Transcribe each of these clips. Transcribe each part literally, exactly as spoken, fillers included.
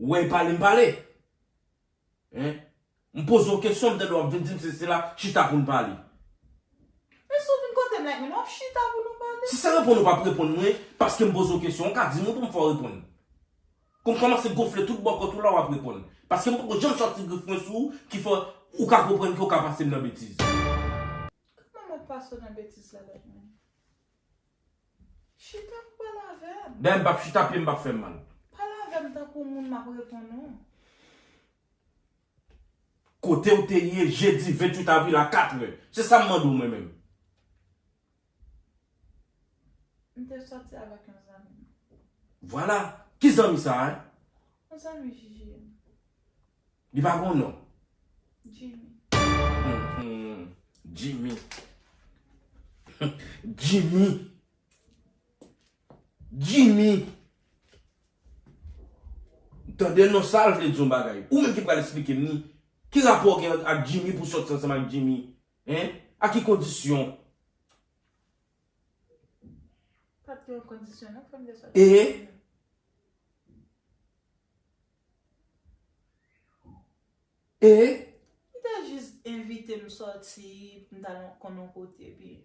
Ou wè e pale m pale. Hein? M poze w kesyon, m tande w ap vin di m sesi sela, chita pou n pale. Men si w vin kote m like men, w ap chita pou nou pale. Si se reponn ou p ap reponn mwen, paske m poze w kesyon, ou ka di m wi pou m fè w reponn. Pou m kòmanse gonfle tout bò kòt ou la, w ap reponn. Paske m poko janm sòti grif mwen sou ou, ki fè w ka konprann ke w ka pase m nan betiz. Kòman m ap pase w nan betiz la, like men? Chita pou pale avè m. Dayè m p ap chita, pye m p ap fè m mal. Pale avè m tankou moun m ap reponn ou. Kote w te ye jedi venntuit avril a katrè? Se sa m mande w mwen menm. M te sòti avèk yon zanmi m. Vwala. Ki zanmi sa a? Yon zanmi Jiji. Li pa gon non. Jimmy. Hmm, hmm. Jimmy. Jimmy. Jimmy. Tande non, sa l vle di yon bagay. Ou menm ki pral esplike m ni. Ki rapò w gen ak Jimmy pou w sòti ansanm ak Jimmy? Hein? A ki kondisyon? Pa t gen yon kondisyon non, fè m te sòti. E? E? Li te jis envite m sòti, pou m t al konn yon kote, epi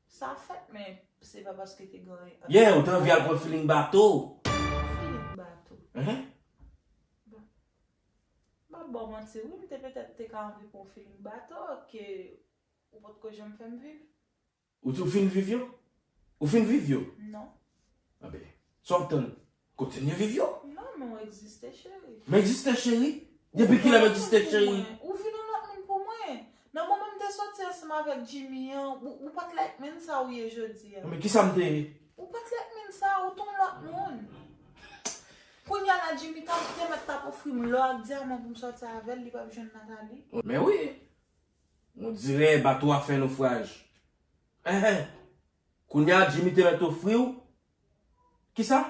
sa fèt, men se pa paske te gen anyen. Yeah, ou te anvi al pran feeling bato. Feeling bato. Hein? Bon. M ap ba w manti, wi, m te petèt te ka anvi pran feeling bato, ke ou potko janm fè m viv. Ou tou fin viv yo? Ou fin viv yo? Non. Anben, sa w ap tann? Kontinye viv yo. Non, men w egziste, cheri. M egziste, cheri? Depi kilè m egziste, cheri? Ou vin yon lòt moun pou mwen. Nan moman m te sòti ansanm avèk Jimmy an, ou, ou pa t like men sa ou ye jodi a. Men kisa m te ye? Ou pa t like men sa, ou t on lòt moun. Kounye a la, Jimmy t ap, te mèt t ap ofri m lò ak dyaman pou m sòti avè l, li p ap jwenn Nathalie. Men wi. On dirè bato a fè nofraj. Enhen. Kounye a, Jimmy te mèt ofri w. Kisa?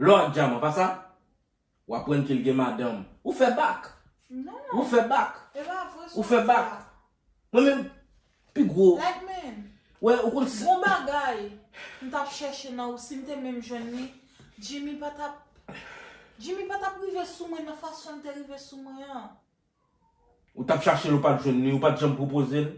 Lò ak dyaman, pa sa? W aprann ke l gen madanm. Ou fè bak. Non. Ou fè bak. E pa vre sa w di a. Ou fè bak. Mwen menm, pi gwo. Like men. Wè, ou konn si. Gon bagay m t ap chèche nan ou, si m te menm jwenn li, Jimmy pa t ap, Jimmy pa t ap rive sou mwen nan fason l te rive sou mwen an. Ou t ap chache l, ou pa t jwenn li, ou pa t janm pwopoze l?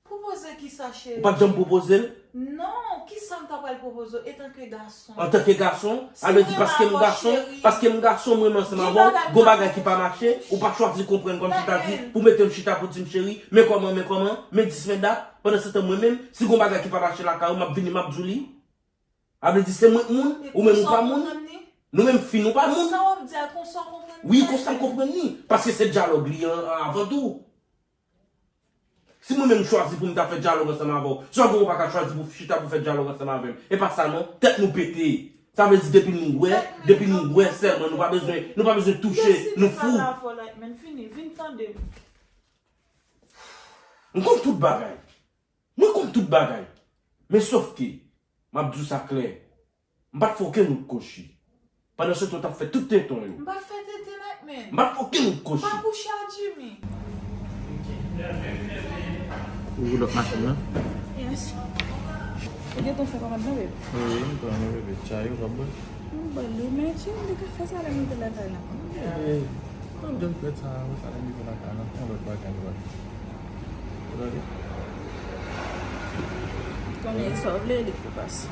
Pwopoze kisa, cheri? Ou pa t janm pwopoze l? Non, kisa m ta pral pwopoze w etanke gason? Antanke gason? Sa vle di paske m gason, paske m gason, mwen menm ansanm avè w, gon bagay ki pa mache, ou pa chwazi konprann kòmsi ta di, pou mete m chita pou di m cheri, men kòman, men kòman, men dis, men dat, pandan se tan mwen menm, si gon bagay ki pa mache lakay ou, m ap vini, m ap di w li. Sa vle di se mwen k moun, ou menm ou pa moun. Nou menm fi nou pa moun. Sa w ap di a, konsa w konprann li? Wi, konsa m konprann li. Paske se dyalòg li an, an avan tou. Si mwen menm m chwazi pou m ta fè dyalòg ansanm avè w, sa w fè w pa ka chwazi pou chita pou fè dyalòg ansanm avè m? E pa sa non, tèt nou pete. Sa vle di depi nou wè, depi nou wè sèlman, nou pa bezwen, nou pa bezwen touche, nou fou. Deside pale avè w, like men, fini, vin tande m. M konn tout bagay. Mwen konn tout bagay. Men sòf ke, m ap di w sa klè, m pa t fè okenn wout kwochi. Pandan se tan, w t ap fè tout teton yo. M pa t fè tete, like men. M pa t fè okenn wout kwochi. M pa kouche a Jimmy. Ou lòt machin nan? Yes. Ou gen tan fè kòmand nan, babe? Wi, wi, m pran nan, bebe. Chay ou p ap bwè? M bwè l wi, men Jimmy te ka fè sa lè m te lakay la. Wi, bebe. Kòm jèn frè sa, sa lè m te lakay la, yon lòt bagay nou pral fè. Ou tande? Konnen sa w vle, li pou pase.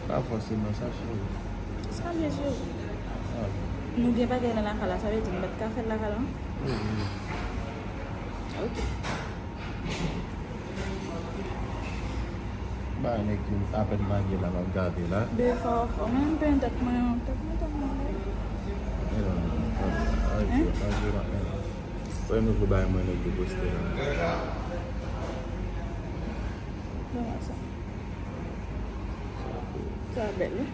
Pa fòseman sa, cheri. Sa vle, cheri? Ah. Nou gen bagay nan lakay la, sa vle di nou pa t ka fè l lakay la? Wi, wi. Ok. Ba nèg yo apèn lage la, m ap gade la. De fò, fò. Mwen, m penyen tèt mwen, tèt mwen, tèt mwen. Men non, non, non, non. Arete, arete, arete. Wè nouvo bagay mwen nèg yo poste la. Bon, sa. Sa bèl, wi.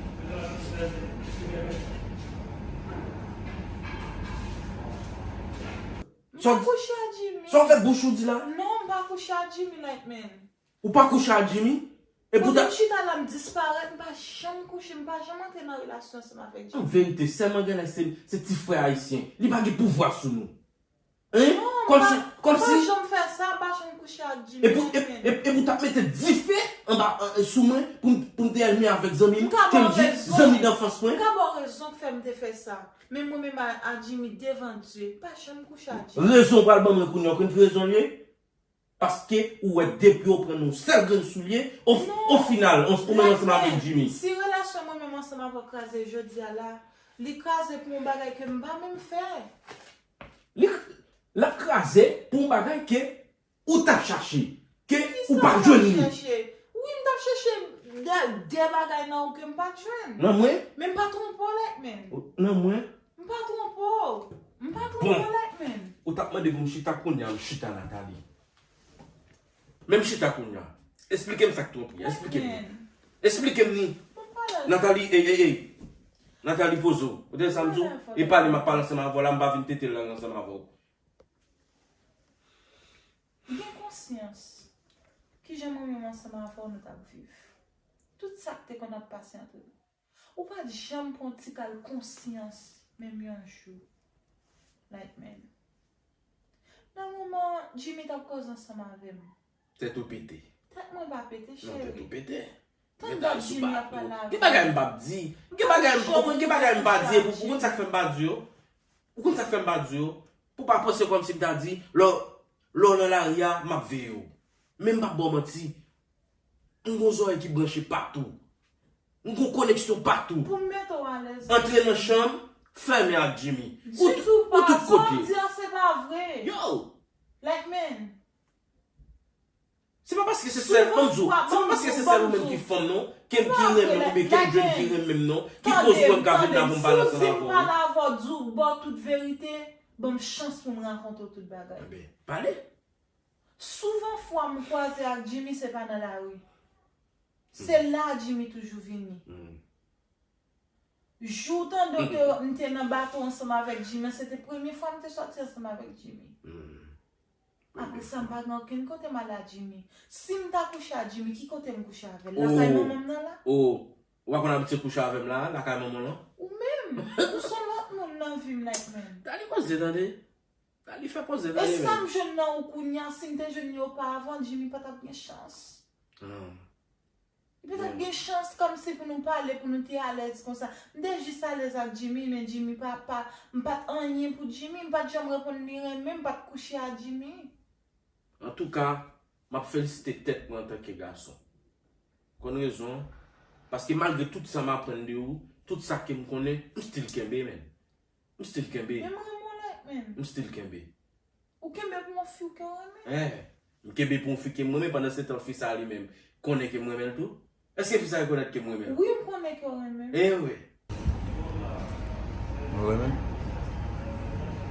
M pa kouche a Jimmy. Sa w fè bouch ou di la? Non, m pa kouche a Jimmy, like men. Ou pa kouche a Jimmy? E poutan. Pandan m chita la, m disparèt, m pa janm kouche, m pa janm antre nan relasyon ansanm avèk Jimmy. An verite, sè Mangana se, se ti frè ayisyen. Li pa gen pouvwa sou nou. Hein? Non, m pa, kòmsi, m pa kòmsi, janm fè Sa pa janm kouche ak Jimmy. Epi, epi, epi ou t ap mete dife anba, an, sou mwen pou m, pou m te ènmi avèk zanmi m, ke m di zanmi danfans mwen. M ka ba w rezon k fè m te fè sa. Men mwen menm a, a Jimmy devan Dye, pa janm kouche ak Jimmy. Rezon w pral ban mwen kounye a, ou konn ki rezon l ye? Paske ou wè depi w pran yon sèl grenn soulye, o, o final, ou menm ansanm avèk Jimmy. Si relasyon mwen menm ansanm avè w kraze jodi a la, li kraze pou yon bagay ke m pa menm fè. Li, l ap kraze pou yon bagay ke ou t ap chache, ke ou pa t jwenn li. Wi, m t ap chache de, de bagay nan ou ke m pa t jwenn. Nan mwen? Men m pa twonpe w, Lightman. Nan mwen? M pa twonpe w. M pa twonpe w, Lightman. Ou t ap mande pou m chita kounye a, m chita, Nathalie. Men m chita kounye a. Esplike m sa k twonpe a. Esplike m. Esplike m ni. Nathalie, ey, ey, ey. Nathalie, poze w. Ou tande sa m di w? E pale, m ap pale ansanm avè w la, m pa vin tete lang ansanm avè w. Gen konsyans. Kijan mwen menm ansanm avè w nou t ap viv? Tout sa k te konn ap pase ant nou. Ou pa t janm pran yon ti kal konsyans, menm yon jou. Lightman. Nan moman Jimmy t ap koze ansanm avè m. Tèt ou pete. Tèt mwen pa pete, cheri. Non, tèt ou pete. Tande Jimmy ap pale avè m. Gen bagay m p ap di. Gen bagay m, ou konn gen bagay m pa di, ou konn sa k fè m pa di yo? Ou konn sa k fè m pa di yo? Pou pa panse kòmsi m ta di, lè, lè w nan lari a, m ap veye w. Men m p ap ba w manti. M gon zòrèy ki branche patou. M gon koneksyon patou. Pou m mete w alèz. Antre nan chanm, fèmen ak Jimmy. Ou, ou tout kote. Sa w di a, se pa vre. Yo! Lightman. Se pa paske se sèl, ban m di w, se pa paske se sèl ou menm ki fanm non, ke m ki renmen oubyen ke m jwenn ki renmen m non, ki koz ou wè m ka vin la pou m pale ansanm avè w. Si w di m pale avè w, di w ba w tout verite, ban m chans pou m rakonte w tout bagay. Enben, pale. Souvan fwa m kwaze ak Jimmy, se pa nan lari. Se la Jimmy toujou vini. Jou w tande w te, m te nan bato ansanm avèk Jimmy, se te premye fwa m te sòti ansanm avèk Jimmy. Apre sa, m pa gen okenn kote m al a Jimmy. Si m ta kouche a Jimmy, ki kote m kouche avè l? Lakay manman m nan la? Oh, ou pa konn abitye kouche avè m la, lakay manman w lan? Ou menm, ou se yon lòt moun nan vi m, Lightman. Dali poze, tande. Dali fè poze, tande. E sa m jwenn nan ou kounye a, si m te jwenn li oparavan, Jimmy pa t ap gen chans. Li pa t ap gen chans kòmsi pou nou pale, pou nou te alèz konsa. M te jis alèz ak Jimmy, men Jimmy pa, pa, m pa t anyen pou Jimmy, m pa t janm reponn li renmen, m pa t kouche a Jimmy. Antouka, m ap felisite tèt mwen antanke gason. Konn rezon an, paske malgre tout sa m aprann de ou, tout sa ke m konnen, m still kenbe, menn. M still kenbe. Men m renmen w, Lightman. M still kenbe. Ou kenbe pou yon fi w ke w renmen? Eh, m kenbe pou yon fi ke m renmen, pandan se tan fi sa a li menm konnen ke m renmen l tou? Èske fi sa a rekonèt ke m renmen l? Wi, m konnen ke w renmen l. Eh wi. Ou renmen l?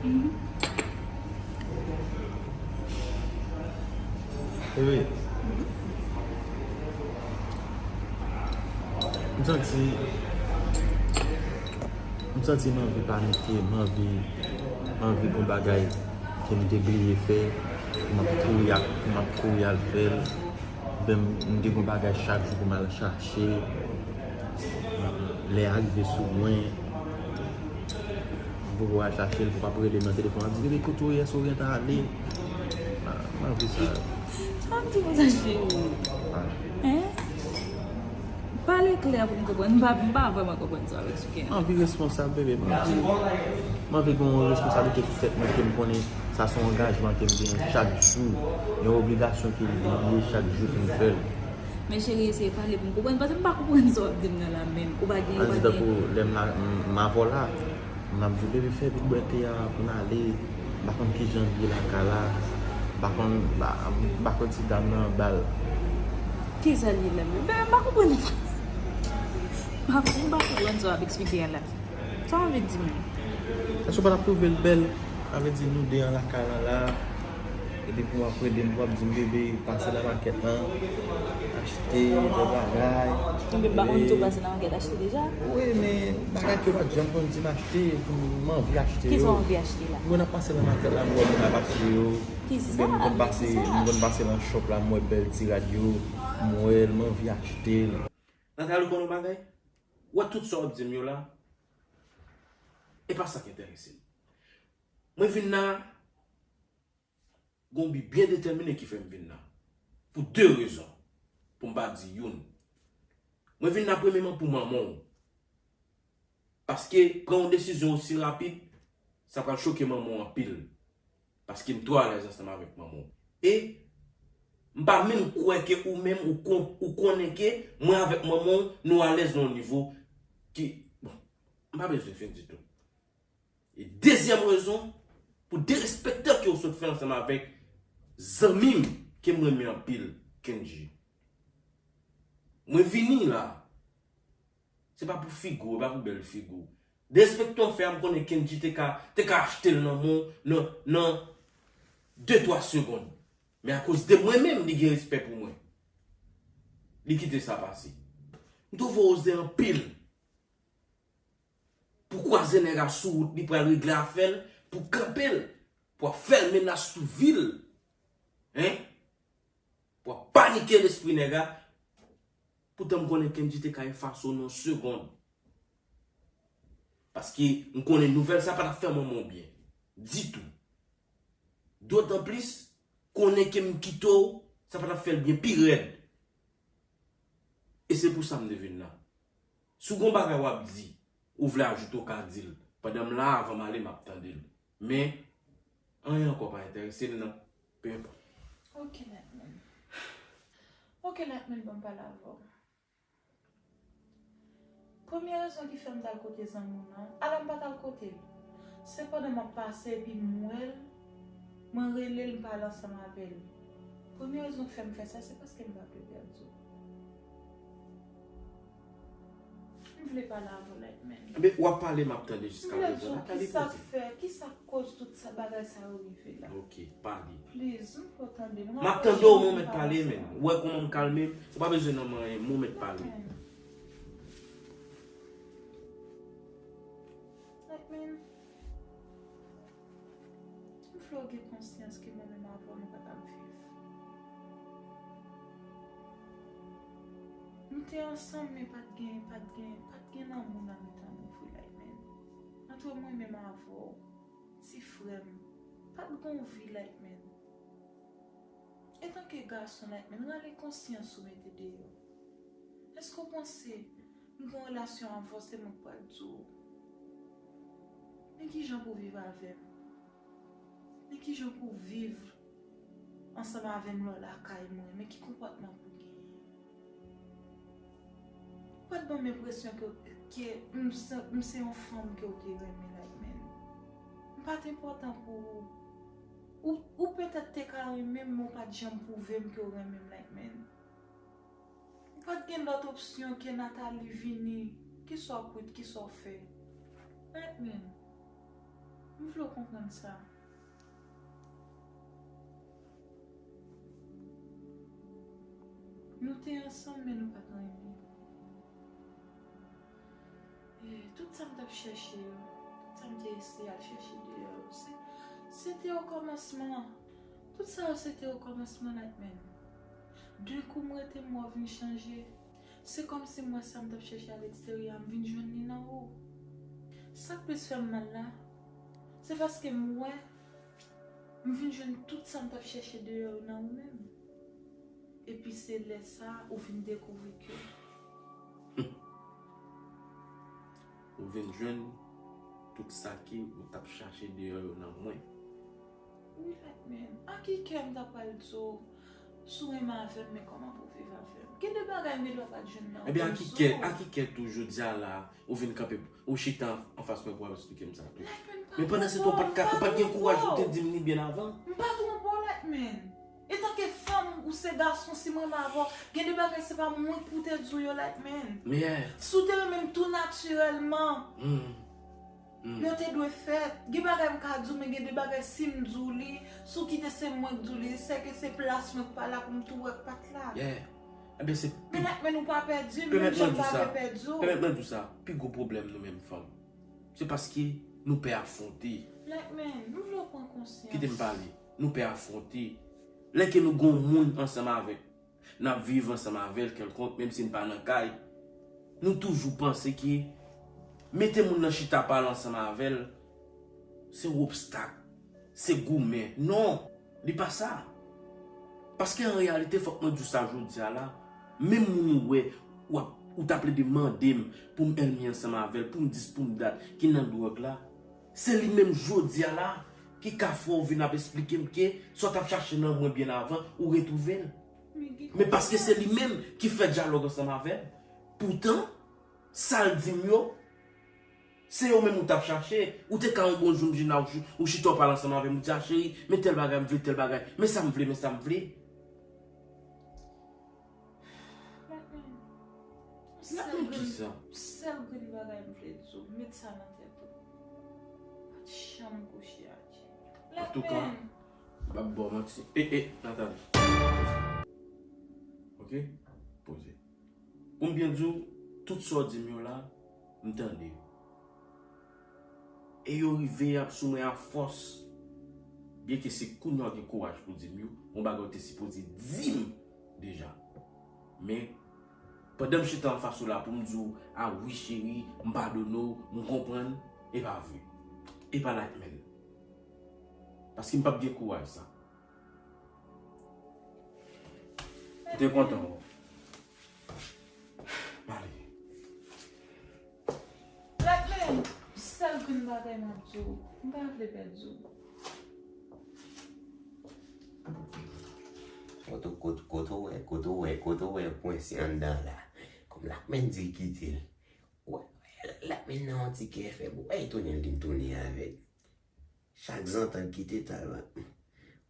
Mhm. Bebe, m santi, m santi m anvi panike, m anvi, m anvi gon bagay ke m te bliye fè, pou m ap kouri ak, pou m ap kouri al fè l. Oubyen m, m te gon bagay chak jou pou m al chache. Lè a rive sou mwen, m poko al chache l, pou m ap rele m nan telefòn, m ap di, "Bebe, kote w ye? Èske w gentan ale?" Ah, m anvi sa. Sa w ap di konsa, cheri? Ah. Hein? Pale klè pou m konprann. M pa, m pa vrèman konprann sa w eksplike an. M anvi responsab, bebe. M anvi, m anvi gen yon responsablite sou tèt mwen ke m konnen sa se yon angajman ke m genyen chak jou. Yon obligasyon ke m bliye chak jou pou m fè l. Men cheri, eseye pale pou m konprann, paske m pa konprann sa w ap di m nan la menm. Ou pa gen, ou pa gen. An di tankou lè m la, m, m avè w la, m ap di w, "Bebe, fè vit bwè te a pou n ale." M pa konn kijan l ye lakay la. M pa konn, m pa, m pa konn si dam nan anba l. Kisa l ye la menm? Bebe, m pa konprann. M pa, m pa konprann sa w ap eksplike a la. Sa w anvi di menm? Èske w pa t ap twouve l bèl? Sa vle di nou de an lakay lan la. Epi pou w ap rele m, pou w ap di m, "Bebe, pase nan makèt lan, achte tèl bagay." Ebyen, m pa konn tou pase nan makèt achte deja? Wi, men bagay ke w pa t janm konn di m achte, pou m anvi achte yo. Kisa w anvi achte la? M konn ap pase nan makèt la, m wè moun ap achte yo. Kisa? Oubyen m konn pase, kisa? M konn pase nan shop la, m wè bèl ti rad yo, m wè l, m anvi achte l. Nathalie, ou konn yon bagay? Ou wè tout sa w ap di m yo la, e pa sa k enterese m. Mwen vin la, Gon bi byen detèmine ki fè m vin la. Pou de rezon. Pou m pa di youn. Mwen vin la premyeman pou manman w. Paske pran yon desizyon osi rapid, sa pral choke manman w anpil. Paske m twò alèz ansanm avèk manman w. E m pa menm kwè ke ou menm ou, kon, ou konnen ke mwen avèk manman w nou alèz nan yon nivo ki, bon, m pa bezwen fin ditou. E dezyèm rezon, pou derespektan ke w sot fè ansanm avèk zanmi m ke m renmen anpil, Kendji. Mwen vini la, se pa pou figi w, e pa pou bèl figi w. Derespektan w fè a, m konnen Kendji te ka, te ka achte l nan men w nan, nan de twa segonn. Men akoz de mwen menm, li gen respè pou mwen. Li kite sa pase. M twouve w oze anpil. Pou kwaze nèg a sou wout, li pral regle afè l, pou kanpe l, pou ap fè l menas sou vi l. Hein? Pou ap panike lespri nèg a. Poutan m konnen Kendji te ka efase w nan yon segonn. Paske m konnen nouvèl sa pa t ap fè manman w byen. Ditou. Dotanplis, konnen ke m kite w, sa pa t ap fè l byen pi rèd. E se pou sa m te vin la. Si w gon bagay w ap di, ou vle ajoute, w ka di l. Pandan m la, avan m ale, m ap tande l. Men, anyen ankò pa enterese m nan. Pe enpòt. Ok, Lightman. Ok, Lightman, ban m pale avè w. Premye rezon ki fè m t al kote zanmi w nan, ala m pa t al kote l. Se pandan m ap pase epi m wè l, mwen rele l, m pale ansanm avè l. Premye rezon k fè m fè sa, se paske m pa vle pèdi w. M vle pale avè w, Lightman. Ebyen, w ap pale, m ap tande jiska prezan. M vle di w kisa k fè, kisa k koz tout sa, bagay sa yo rive la. Ok, pale. Please, m fè w tande. M ap tande w, men w mèt pale, men. Ou wè kòman m kalme m? Ou pa bezwen nan manyen, men w mèt pale. Lightman, m vle w gen konsyans ke mwen menm avè w nou pa t ap viv. Nou te ansanm, men pa t gen, pa t gen, pa t gen lanmou nan mitan nou vre, Lightman. Antre mwen menm avè w, ti frè m, pa t gon vi, Lightman. Etanke gason, Lightman, rale konsyans ou mete deyò. Èske w panse m gen yon relasyon avè w, se mwen k pral di w men kijan pou w viv avè m? Men kijan pou w viv ansanm avè m lè w lakay mwen? Men ki konpòtman pou w genyen? Ou pa t ban m enpresyon ke, ke m se, m se yon fanm ke w te renmen, Lightman. M pa t enpòtan pou ou. Ou, ou petèt te ka renmen m, men w pa t janm pwouve m ke w renmen m, Lightman. Ou pa t gen lòt opsyon ke Nathalie vini, kisa w kwit, kisa w fè. Lightman, m vle w konprann sa. Nou te ansanm, men nou pa t renmen. E tout sa m t ap chèche yo, tout sa m te eseye al chèche deyò yo, se, se te okòmansman. Tout sa yo se te okòmansman, Lightman. De kou m rete m wè w vin chanje. Se kòmsi m wè sa m t ap chèche alegsteryè a, m vin jwenn li nan ou. Sa k plis fè m mal la, se paske m wè m vin jwenn tout sa m t ap chèche deyò yo nan ou menm. Epi se lè sa a ou vin dekouvri ke. Ou vin jwenn tout sa ke ou t ap chache deyò yo nan mwen. Wi, Lightman. A ki kè m ta pral di w, si w renmen avè m, men kòman pou w viv avè m? Gen de bagay m genlè pa t jwenn nan ou. Ebyen, a ki kè, a ki kè tou jodi a la, ou vin kanpe, ou chita anfas mwen pou w ap eksplike m sa tou. Lightman, m pa twonpe w, m pa twonpe w. Men pandan se tan, ou pa t ka, ou pa t gen kouraj pou w te di m li byen avan. M pa twonpe w, Lightman. Etanke fanm, ou se gason, si m renmen avè w, gen de bagay se pa mwen k pou te di w yo, Lightman. Yeah. Si w te renmen m tou natirèlman, yo te dwe fèt. Gen bagay m ka di w, men gen de bagay si m di w li, si w kite se mwen k di w li, sèke se plas mwen k pa la pou m tou wè k pa t la. Yeah. Ebyen, se pi... Men Lightman, ou pa pèdi m, menm jan m pa vle pèdi w. Pèmèt mwen di w sa, pi gwo pwoblèm nou menm fanm, se paske nou pè afwonte. Lightman, m vle w pran konsyans. Kite m pale. Nou pè afwonte. Lè ke nou gon moun ansanm avèk, n ap viv ansanm avè l kèlkonk, menm si n pa nan kay, nou toujou panse ke mete moun nan chita pale ansanm avè l, se yon obstak, se goumen. Non! Li pa sa. Paske an reyalite, fòk mwen di w sa jodi a la, menm moun ou wè, w ap, ou t ap plede mande m pou m ènmi ansanm avè l, pou m dis, pou m dat, ki nan dwòg la, se li menm jodi a la ki ka fè w vin ap esplike m ke sa w t ap chache nan mwen byen avan, ou retwouve l. Men paske se li menm ki fè dyalòg ansanm avè m. Poutan, sa l di m yo, se yo menm ou t ap chache. Ou te ka yon bon jou m vin la, ou chi-, ou chita w pale ansanm avè m, ou di, "A cheri, men tèl bagay, m vle tèl bagay, men sa m vle, men sa m vle." Black man, yon sèl grenn, sèl grenn bagay m vle di w, met sa nan tèt ou. Pa t janm kouche ak Jimmy. Antouka, m p ap ba w manti. E, e, Nathalie. Ok? Poze. Pou m byen di w, tout sa w di m yo la, m tande yo. E yo rive ap sou mwen a fòs. Byenke se kounye a w gen kouraj pou w di m yo, yon bagay w te sipoze di m deja. Men, pandan m chita anfas ou la pou m di w, "A wi, cheri, m padone w, m konprann," e pa vre. E pa like men. Paske m p ap gen kouraj sa. M te kontan wè w. M ale. Black man, sèl grenn bagay m ap di w, m pa vle pèdi w. Kote, kote, kote w wè, kote w wè, kote w wè pwen se anndan la. Kòm Black man di l kite l. Wè, Black man nan yon ti kè fèb, wè tounen l vin tounen avèk. Chak zantan l kite Talma.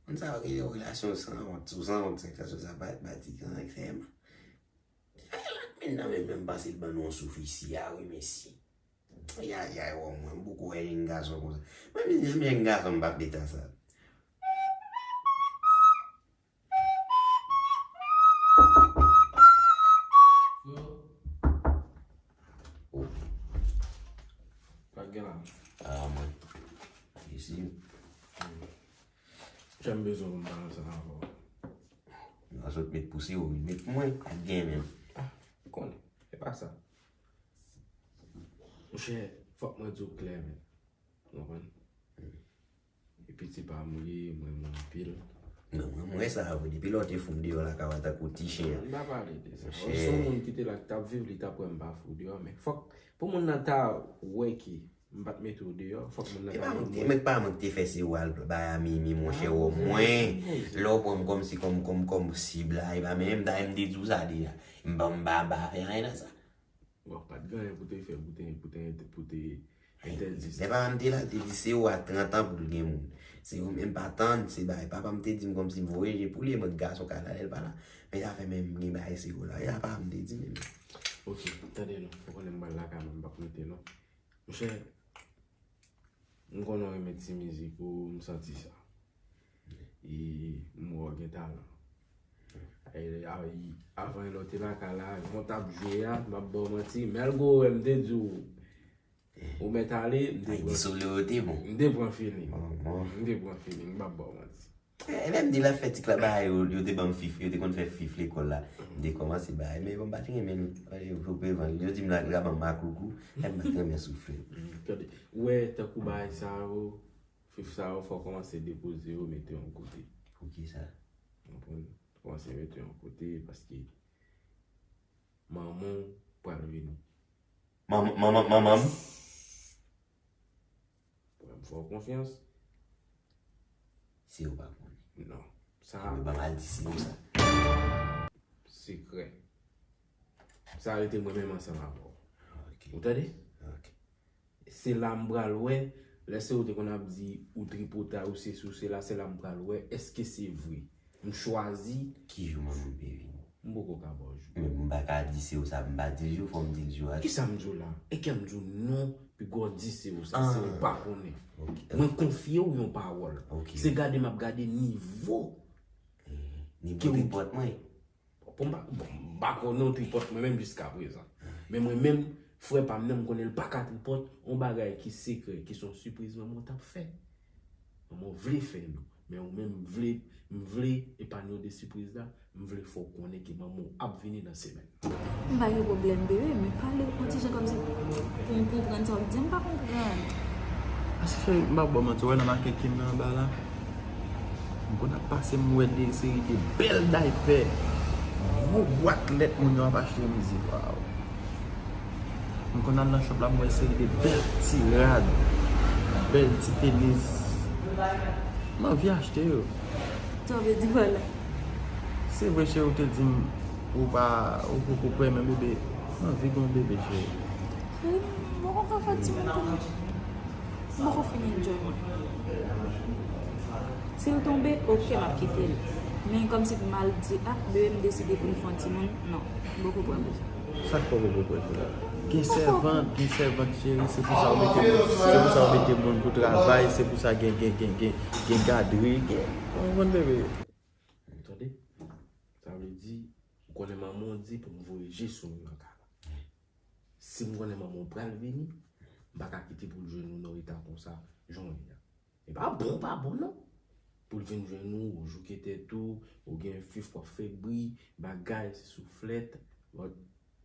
Moun sa yo gen yon relasyon sanwont, sou sanwont, sa, sa, sa, pa, pa ti gran, sèman. Men nan men, men m panse l ban nou yon souf isi a, wi, mesye. Yayay, wè mwen, m poko wè jèn gason konsa. Mwen, menm jèn gason, m p ap leta sa. Yo. Oh. Sa k gen la? Ah, mwen. Isi. Hmm. Jan m bezwen pou m pale ansanm avè w. Nan sot met pou se ou, met pou mwen, pa t gen menm. Ah, ou konnen, se pa sa. Monchè, fòk mwen di w klè, men. Ou konprann? Epi se pa m li ye, mwen renmen w anpil. Non, mwen, mwen sa vre. Depi lè w te fou m deyò lakay w a tankou ti chen an. M pa pale de sa. Monchè. Si yon moun ki te la, ki t ap viv, li t ap wè m pa fou deyò, men fòk, pou moun nan ta wè ke m pa t mete w deyò, fòk moun nan ta wè m. E pa mwen ki te fè se ou al bay a Mimi, monchè, wè mwen. Lè w pran m kòm si, kòm, kòm, kòm sib la, e pa menm, dayè m te di w sa deja. M pa, m pa, m pa fè anyen nan sa. Bon, pa t gen anyen pou te fè, pou te, pou te, pou te entèdi sa. Lè papa m te la, l te di se ou a trant an pou l gen moun. Se ou menm pa tann, se bagay. Papa m te di m kòmsi m voye je pou li, e mwen gason ka la, lè l pa la. Men sa fè menm gen bagay se ou la. E sa papa m te di menm. Ok, tande non, ou konnen m pral lakay mwen, m p ap rete non. Monchè, m konnen w renmen ti mizik ou, m santi sa. E m wè w gen talan. E, a, e, avan lè w te lakay la, jan w t ap jwe a, m p ap ba w manti, men al gwo wè m te di w, ou mèt ale, m te pran, m te pran feeling. M te pran feeling, m p ap ba w manti. E, lè m di l ap fè ti klaba yo, yo te ban m fif, yo te konn fè fif lekòl la. M te kòmanse bay, men bon, m pa t renmen l. Yo, yo, yo, yo di m la, la ban m makoukou, lè m pa t renmen soufle. Gade, ou wè, tankou bagay sa yo, fif sa yo, fò w kòmanse depoze yo, mete yo yon kote. Poukisa? Ou konprann? Kòmanse mete yo yon kote, paske manman w pral vini. Manman, manman, manman m? Pral fè w konfyans. Si ou pa konnen. Non. Sa. Ebyen, ban m al di si ou sa. Sekrè. Sa rete mwen menm ansanm avè w. Ok. Ou tande? Ok. Se la m pral wè, lè se ou te konn ap di ou tripotay, ou sesi, ou sela, se la m pral wè, èske se vre? M chwazi. Ki jou manman m pe vini? M poko ka ba w jou. Men m pa ka di se ou sa, m pa di l jou, fò m di l jou a. Kisa m di w la? E kè m di w non, piga w di se ou sa, se ou pa konnen. Ok. Mwen konfye w yon pawòl. Ok. Se gade m ap gade nivo. Mhm. Nivo tripòt mwen. Bon, m pa, bon, m pa konnen w tripòt mwen menm jiska prezan. Men mwen menm, frè pa m nan, m konnen l pa ka tripòt yon bagay ki sekrè, ki se yon sipriz manman w t ap fè. Manman w vle fè nou. Men ou menm, m vle, m vle epanye w de sipriz la. M vle fè w konnen ke manman w ap vini nan semèn. M pa gen pwoblèm, bebe, men pale yon ti jan kòmsi pou m konprann sa w ap di a, m pa konprann. Paske m pa ba w manti, w wè nan makèt ke m nan anba la? M konn ap pase, m wè de seri de bèl daypè, gwo bwat lèt moun yo ap achte, m di, waw. M konn al nan shop la, m wè seri de bèl ti rad, bèl ti tenis. M anvi achte yo. Sa w vle di pa la? Se vre, cheri, ou te di m ou pa, ou poko prè, men bebe, m anvi gen yon bebe, cheri. Cheri, m poko ka fè timoun pou mwen. M poko fin enjoy mwen. Si l tonbe, oke, m ap kite l. Men kòmsi m al di, a, bebe, m deside pou m fè yon timoun, non, m poko prè pou sa. Sa k fè w poko prè pou sa? Gen sèvant, gen sèvant, cheri, se pou sa w mete moun, se pou sa w mete moun pou travay, se pou sa gen, gen, gen, gen, gen gadri, gen, w konprann, bebe? Ou tande? Sa vle di, ou konnen manman w di pou m voye je sou nou nan kay la. Si m konnen manman w pral vini, m pa ka kite pou l jwenn ou nan eta konsa, jan w ye a. E pa bon, pa bon non. Pou l vin jwenn ou, ou jouke tèt ou, ou gen fif w ap fè bri, bagay, se souflèt. But,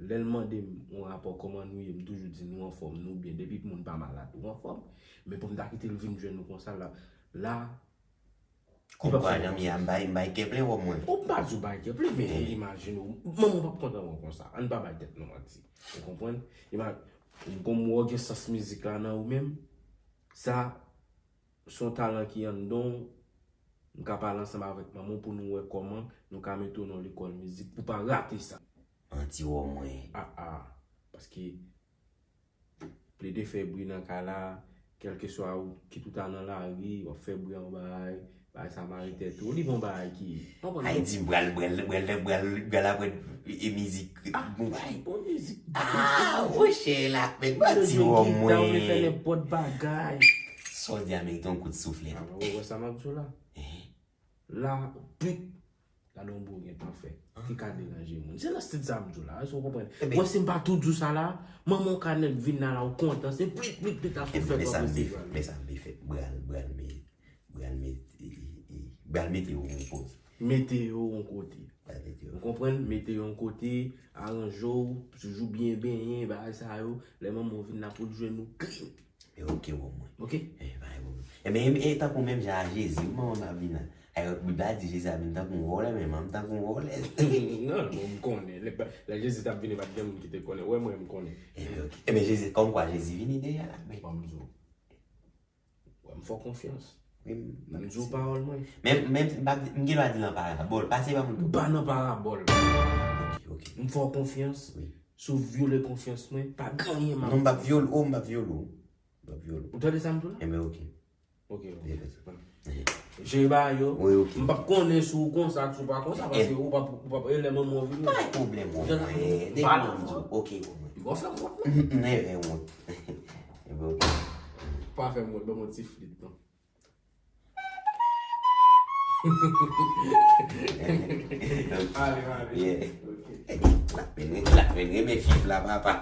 lè l mande m yon rapò, kòman nou ye, m toujou di nou anfòm, nou byen. Depi moun pa malad, ou anfòm. Men pou m ta kite l vin jwenn ou konsa la, la, Kòm kwa, janm ye a, m bay, m bay kè plen wòm mwen. Ou pa di w bay kè plen, men imajine w, manman w p ap kontan wè w konsa. Ann pa bay tèt nou manti. Ou konprann? Ima-, kòm w gen sans mizik la nan ou menm, sa, se yon talan ki anndan w, m ka pale ansanm avèk manman w pou nou wè kòman nou ka mete w nan lekòl mizik pou w pa rate sa. Manti wòm mwen. A, a. Paske plede fè bri nan kay la, kèlkeswa ou kit ou ta nan lari, w ap fè bri anba, bagay, bagay sa mare tèt ou. Li bon bagay ki, pa konn. Ay di m pral, pral, pral, pral, pral aprann e mizik. Ah, bon, bay bon mizik. Ah, monchè, la, men manti wòm mwen. Ou vle fè nenpòt bagay. Sa w di a merite yon kout souflèt. Ah, ou wè sa m ap di w la? La, pik. Gade yon bri w gentan fè ki ka deranje moun. Se nan stil sa m di w la, èske w konprann? Mwen, si m pa tou di w sa la, manman w ka nèk vin la, la, ou kontan, se plit, plit, plit, ap fè kòb resevwa l. Men sa m vle fè, bral, bral, men, bral, men, e, e, e, bral mete yo yon kote. Mete yo yon kote. Bral mete yo. Ou konprann? Mete yo yon kote, aranje w, toujou byen benyen, bagay sa yo. Lè manman w vin la pou l jwenn ou clean. E oke, wòm mwen. Oke. E, pa gen pwoblèm. Ebyen, e, e tankou menm jan a Jezi, wi, manman m ap vin la. Ay, Bib la di Jezi ap vin tankou yon vòlè, men manman m tankou yon vòlè. Non, non, m konnen. Lè, lè Jezi t ap vini, pa t gen moun ki te konnen. Wè mwen, m konnen. Ebyen, oke. Ebyen, Jezi, kòmkwa Jezi vini deja la, men. Ban m di w. Wè, m fè w konfyans. Wi, m, m di w pawòl mwen. Men, men, m pa, m gen dwa di nan parabòl. Pase pa moun. M pa nan parabòl. Oke, oke. M fè w konfyans. Wi. Si w vyole konfyans mwen, pa gen anyen m ap di. Non, m p ap vyole w, m p ap vyole w. M p ap vyole w. Ou tande sa m di w la? Enben, oke. Oke, oke. Jere bagay yo. Wi, oke. M p ap konnen si w konsa, si w pa konsa, paske ou p ap, ou p ap, e lè manman w vini. Pa gen pwoblèm, wòm mwen. Depi m di w, oke, wòm mwen. M pa fè wont, non. M, m, m, m, wont. Enben, oke. Pa fè m wont, ban m yon ti flit, non. Ale, ale. Yeah. L ap vin, l ap vin renmen fif la, papa.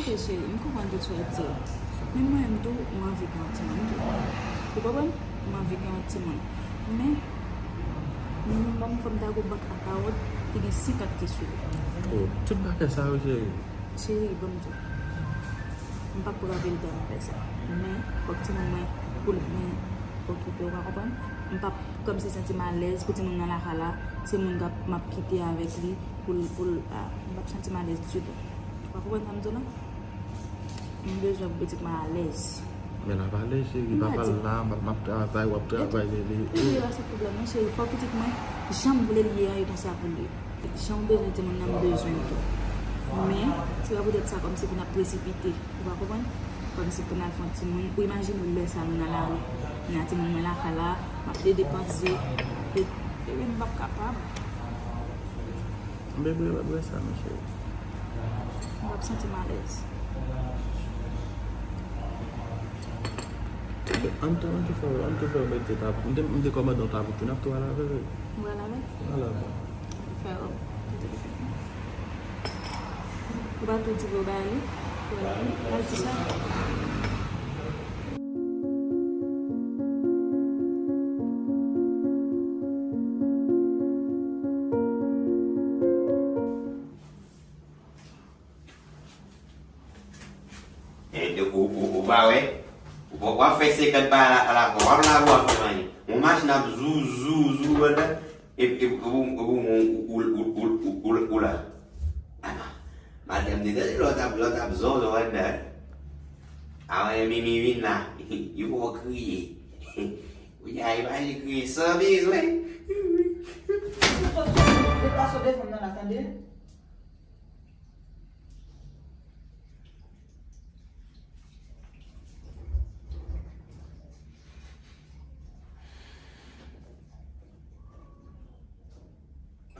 Ok, cheri, m konprann tout sa w ap di. Men mwen menm tou, m anvi gen yon timoun tou. Ou konprann? M anvi gen yon timoun. Men, minimòm, fò m ta gon bank account ki gen senkant K sou li. Oh, tout bagay sa yo, cheri. Cheri, ban m di w. M p ap pran anpil tan nan fè sa. Men, fòk timoun mwen, pou l byen okipe, ou pa konprann? M p ap kòmsi santi m alèz pou timoun nan lakay la, se moun k ap, m ap kite avèk li, pou l, pou l, a, m p ap santi m alèz ditou. Ou pa konprann sa m di w la? M bezwen pou pitit mwen alèz. Men l ap alèz, cheri, papa l la, m ap, m ap travay, w ap travay, bebe. Bebe, pa se pwoblèm non, cheri, fò pitit mwen, jan m vle l ye a, e konsa pou l ye. Jan w bezwen timoun nan, m bezwen l tou. Men, se pa poutèt sa kòmsi pou n ap presipite, ou pa konprann? Kòmsi pou n al fè yon timoun, ou imajine w lè sa nou nan lari, n a timoun mwen lakay la, m ap plede panse, e, e m p ap kapab. Bebe, w ap wè sa, monchè. M p ap santi m alèz. Ann tou, ann tou fè, ann tou fè w mete tab, m te, m te kòmande yon tab tou, n ap tou al avè l, wi. Ou al avè l? Al avè l. Fè w. Ou pa tou di pou yo ba li? Ba li. Ba li sa. E, e, ou, ou, ou pa wè? W ap fè senkant pa la, la, w ap la, w ap fè manje. Yon machin ap zou, zou, zou, andan. E, e, ou, ou, ou, ou, ou, ou, ou, ou, ou la. Ama, madanm te tande lòt ap, lòt ap zonzon andan. Avan mimi vin la, li fè w kriye. Ou ya imajine kriye san bezwen. Deplase w devan m nan la, tande?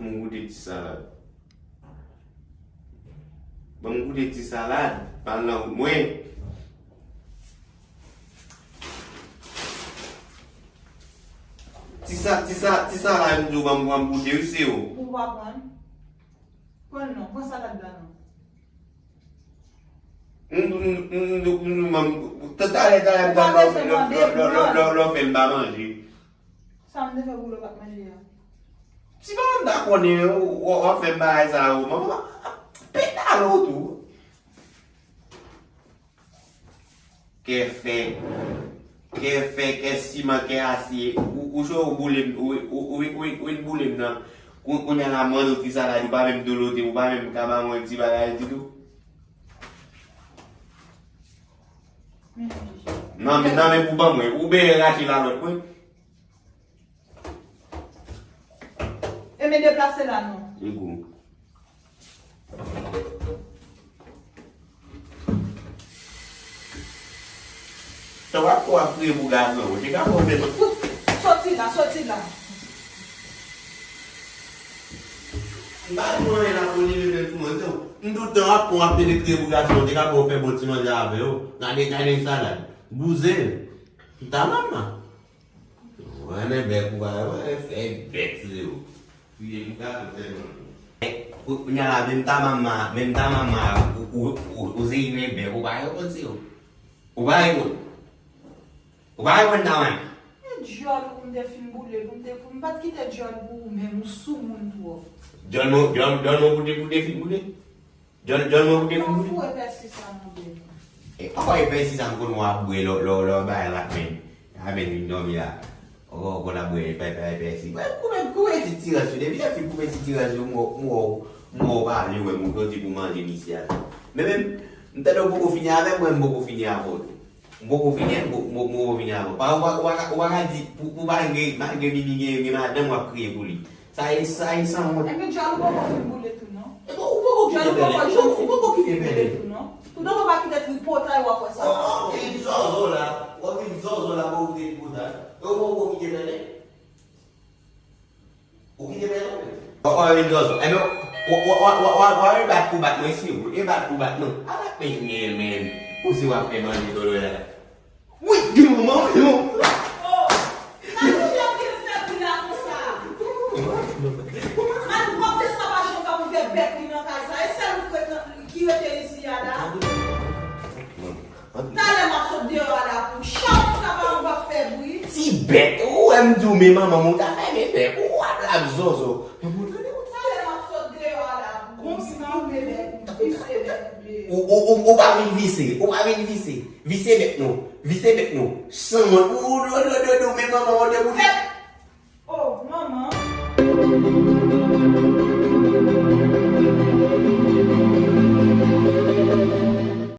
Pou m goute ti salad. Ban m goute ti salad, pa l nan wout mwen. Ti sa, ti sa, ti salad m di w ban m, ban m goute wi, se w. Ou pa pran? Pran non, pran salad la non. M, m, m, m, m, m, m, talè, talè, m ta lè w fè m pa manje. Sa m te fè pou w pa t manje a? Si pa m ta konnen, w, w, w ap fè m bagay sa yo, manman, pedale w tou. Kè fè, kè fè, kè siman, kè asye, ou, ou cho, ou boule m, ou, ou, ou, ou, ou, ou boule m nan. Kou-, kounye a la, mande w ti salad, ou pa menm dolote, ou pa menm ka ba mwen ti bagay ditou. Nan men, nan men pou ban mwen. Ou byen rache lalòt mwen. E men deplase la non. Li gou. Sa w ap fè w ap kriye pou gason, ou te ka fè w fè. Soti la, soti la. M pa di w anyen la pou li leve sou mwen, se w. M tout tan w ap fè w ap pede kriye pou gason, ou te ka fè w fè bon ti manje avè yo. Gade, gade salad. Bouzen. M ta manman. Mwen renmen bèk ou pa, mwen fè bèk sou yo. Kriye pou gason sèlman. Kou-, kounye a la, menm ta manman, menm ta manman, ou, ou, ou, ou se imen bèk, ou pa reponn se yo. Ou pa reponn. Ou pa reponn ta manman. E dyòl ou pou m te fin boule, pou m te, pou m pa t kite dyòl pou ou menm, ou soumoun twòp. Dyòl mwen, dyòl, dyòl mwen pou te, pou te fin boule? Dyòl, dyòl mwen pou te fin boule? Ou foure pèsi sa nan bèk. E, ankò e pèsi sa m konn wè w ap bwè lè, lè, lè w bay la menm. A menm vin dòmi la. Ankò w konn ap bwè pè, pè, pèsi. Mwen koupe, koupe ti tiraj yo. Depi lè fin koupe ti tiraj yo, m wè, m wè, m wè w pa vle wè m, ou konn di pou manje misye a. Men menm, m tande w poko fini avè m, mwen m poko fini avè w tou. M poko fini, m po-, m po-, m poko fini avè w. Pa, ou pa, ou pa ka, ou pa ka di, pou, pou malgre, malgre Mimi gen, gen madanm, w ap kriye pou li. Sa e, sa e sanwont. Enben, djòl ou poko fin boule tou, non? E bon, ou poko kite pèlen. Djòl ou poko janm fin boule tou, non? Ou poko kite tripotay w ap wè sa. Oh, ou vin zòzò la. Ou vin zòzò la, poko kite tripotay. E ou poko kite pèlen? Ou kite pèlen? Ou, ou vin zòzò. Enben, w, w, w, w, w, w, w, e bat pou bat mwen, si ou. E bat pou bat, non. A bat men, men, men. Ou si w ap fè manje dolo la. Wi, gen manman w, gen manman w. Oh! Sa ki jan w gen fè bri la konsa? Al pwòpte sa pa janm ka pou fè bèk li nan kay sa. E sèl ou ki rete, ki rete isi a la? Talè m ap sot deyò a la pou chan sa pa ou ap fè bri. Ti bèk, ou wè m di w men manman m ou ta fèmen bèk, ou ap lap zòzò. Manman w tande ou. Talè m ap sot deyò a la pou konsa ou vle bèk, vise bèk ou vle. Ou, ou, ou, ou pa vin vise, ou pa vin vise. Vise bèk nou. Vise bèk nou. Sanwont. Ou, ou, ou, ou, ou, men manman w te boule. Oh, manman.